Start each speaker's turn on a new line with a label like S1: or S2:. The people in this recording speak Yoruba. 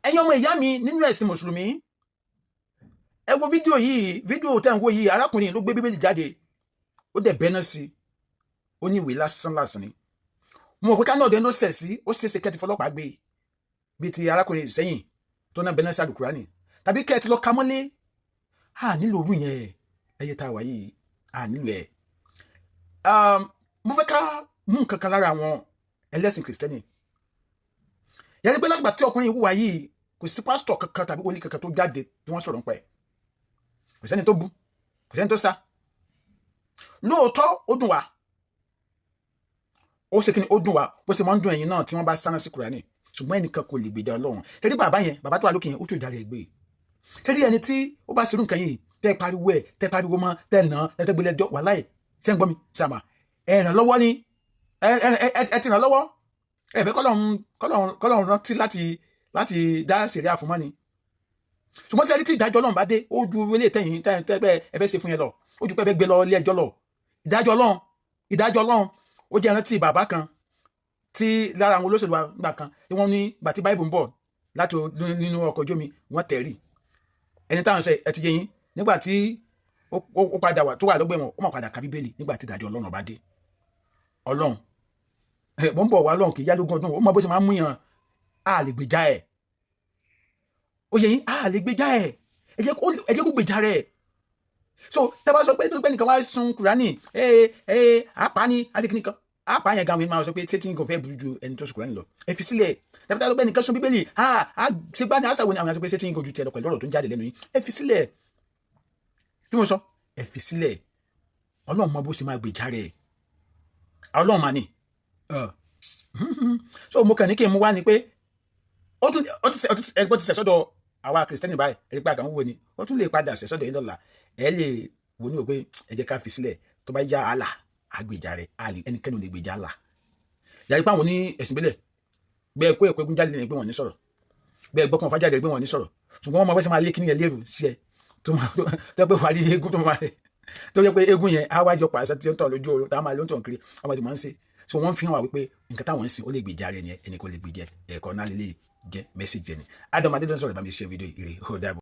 S1: Ẹ̀yin ọmọ ìyá mi nínú ẹ̀sìn Mùsùlùmí, ẹ wo fídíò yìí. Fídíò tẹ́ ń wo yìí, arákùnrin ló gbé Bíbélì jáde, ó dẹ̀ bẹ́ná sí i, ó ní ìwé lásán lásán ni. Mo mọ̀ pé ká náà dẹ́nu ló sẹ̀ sí, ó ṣeéṣe kẹ́ ti fọlọ́pàá gbé bíi ti arákùnrin Ìsẹ́yìn tó náà bẹ́ná sí Àlùkùránì, tàbí kẹ́ ti lọ ka mọ́lé. A nílò orú yẹn ẹyẹ tá a wà yìí, a nílò ẹ̀. Mo fẹ́ ká mú nǹkan kan lára àwọn ẹlẹ́sìn Kìrìsìtẹ́nì yẹn, pé látìgbà tí ọkùnrin wúwa yìí, kò sí pásítọ̀ kankan tàbí wòlíì kankan tó jáde tí wọ́n sọ̀rọ̀ nípa ẹ̀. Kò sẹ́ni tó bú, kò sẹ́ni tó sá. Lóòótọ́, ó dùn wá, ó ṣe kí ni, ó dùn wá bó ṣe máa ń dùn ẹ̀yin náà tí wọ́n bá sáná sí Kùránì, ṣùgbọ́n ẹnìkan kò lè gbèjà Ọlọ́run. Ṣe rí bàbá yẹn, bàbá tó wà lókè yẹn, ó tó ìdarí ẹ̀ gbé. Ṣe rí ẹni tí ó bá ṣerú nǹkan yìí, tẹ́ pariwo ẹ̀, tẹ́ pariwo mọ́, tẹ́ nà, tẹ́ gbélé ẹjọ́, wàláì, ṣé ń gbọ́ mi sàmà? Ẹ ràn lọ́wọ́ ni, ẹ ti ràn lọ́wọ́. Ẹ fẹ́ kọ́lọ́run rántí láti dá sẹ̀ríà fún mọ́ni. Ṣùgbọ́n tí ẹni tí ìdájọ́ Ọlọ́run bá dé, ó ju ilé tẹ̀yìn tẹ́gbẹ́ ẹ fẹ́ ṣe fún yẹn lọ, ó ju pé ẹ fẹ́ gbé lọ ilé ẹjọ́ lọ. Ìdájọ́ Ọlọ́run, ìdájọ́ Ọlọ́run. Ó jẹ́ rántí bàbá kan tí lára àwọn olóṣèlú wa gbà kan tí wọ́n ní gbà tí Báìbù ń bọ̀ láti nínú ọkọ̀ ojú omi, wọ́n tẹ̀rí ẹni táwọn sọ ẹ ti yé yín. Nígbà tí ó padà wà tó wà lọ́gbẹ̀wọ̀n, ó máa padà ka Bíbélì. Nígbà tí ìdájọ́ Ọlọ́run bá dé, Ọlọ́run mò ń bọ̀ wá. Ọlọ́run kì í yá lógún ọdún, ó mọ bó ṣe máa ń mú yàn. Á lè gbèjà ẹ̀, ó yẹ yín, á lè gbèjà ẹ̀. Ẹ jẹ́ kó gbèjà rẹ̀. So tẹ́ bá sọ pé tó pé nìkan wá sun Kùránì, ẹ ẹ àpá ni àti kìnìkan àpá yẹn gan, àwọn máa sọ pé tètè nǹkan fẹ́ burú ju ẹni tó sun Kùránì lọ. Ẹ fi sílẹ̀. Tẹ́bí tá pé nìkan sun Bíbélì, á á ṣe gbá ní àṣà wo ni àwọn sọ pé tètè nǹkan ju tiẹ̀ lọ pẹ̀lú ọ̀rọ̀ tó ń jáde lẹ́nu yín. Ẹ fi sílẹ̀. Bí mo sọ, ẹ fi sílẹ̀. Ọlọ́run mọ bó ṣe máa gbèjà rẹ̀. Ọlọ́run máa ní. So mo kàn ní kí n mú wá ni pé ó tún ó ti ẹgbẹ́ ti sẹ̀ sọ́dọ̀ àwa Kìrìsìtẹ́nì báyìí. Ẹ pé àkàn wò ni, ó tún lè padà sẹ̀ sọ́dọ̀ yín lọ́la. Ẹ lè wò ní wò pé ẹ jẹ́ ká fi sílẹ̀, tó bá yá àlà àgbèjà rẹ̀. Àlè ẹnikẹ́ni ò lè gbèjà àlà. Yàrá pé àwọn ní ẹ̀sìn bílẹ̀ gbẹ́ kó ẹ̀kọ́ egun jáde ní pé wọ́n ní sọ̀rọ̀ gbẹ́ gbọ́kàn fájáde pé wọ́n ní sọ̀rọ̀, ṣùgbọ́n wọ́n máa bẹ́sẹ̀ máa lé kíní yẹn lérò sí ẹ tó máa tó pé wàá rí eégún tó máa tó yẹ pé eégún yẹn á wá jọ pàṣẹ tí ó ń tọ̀ lójú oorun tá a máa ló ń tọ̀ kiri ọmọ tí wọ́n ń ṣe. So wọ́n fi hàn wá wípé nǹkan táwọn ń sìn, ó lè gbèjà rẹ̀ ni, ẹnì kò lè gbèjà. Ẹ̀kọ́ náà lè jẹ́ message ẹni. Adam Adé ló ń sọ̀rọ̀. Bá mi ṣe fídíò. Ire, ó dàbọ̀.